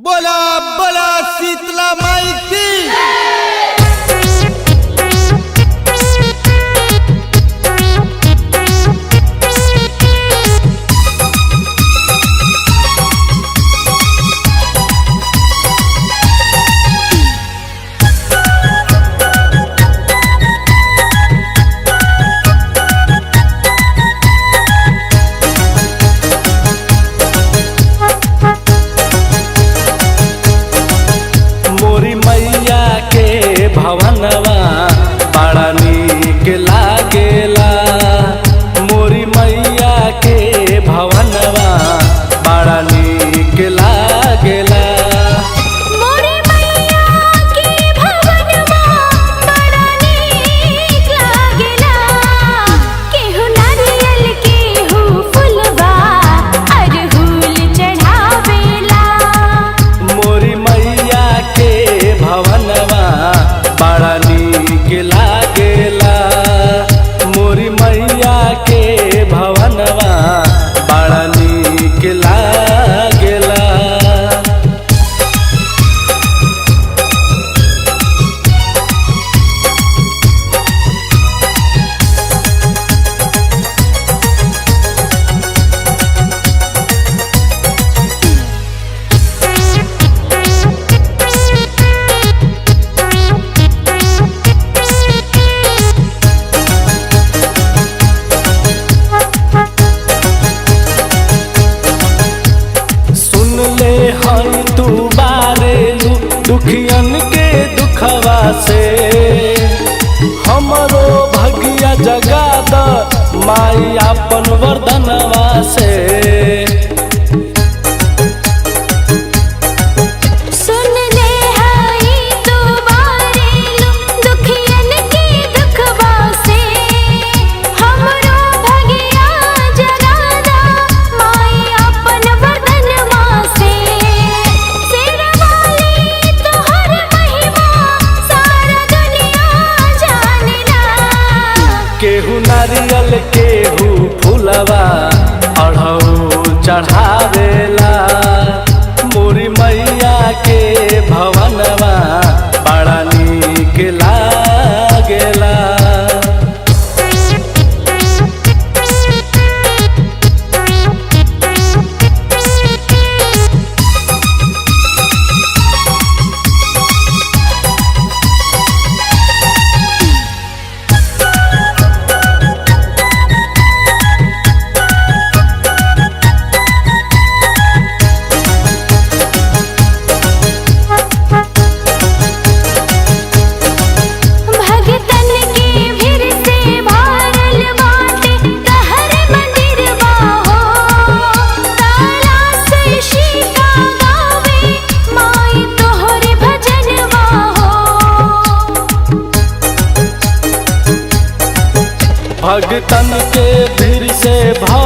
बोला बोला शीतला माई की। मोरी मैया के भवनवा बड़ा नीक लागेला। मोरी मैया के भवनवा बड़ा नीक लागेला। मोरे मैया के भवनवा बड़ा नीक लागेला। केहू नारियल केहू फुलवा अरहुल चढ़ावेला। मोरी मैया के भवनवा बड़ा नीक लागेला। मोरी मैया के भवनवा बड़ा नीक लागेला। सुन ले हई तू बारेलू दुखियन के दुखवा से, हमरो भगिया जगा द माई अपन वरदनवा से। सुन ले हई तू बारेलू दुखियन के दुखवा से, हमरो भगिया जगादा माई अपन वरदनवा से। शेरवाली तोहर महिमा सारा दुनिया जानेला। केहू नारियल केहू फूलवा अढ़ऊ चढ़ावेला। मोरी मैया के भवनवा बड़ा नीक लागेला। भगतन के भीड़ से भरल बाटे तहर मंदिरवा हो। ताला से शिका गावे माई तोहर भजनवा हो। भगतन के भीड़ से भरल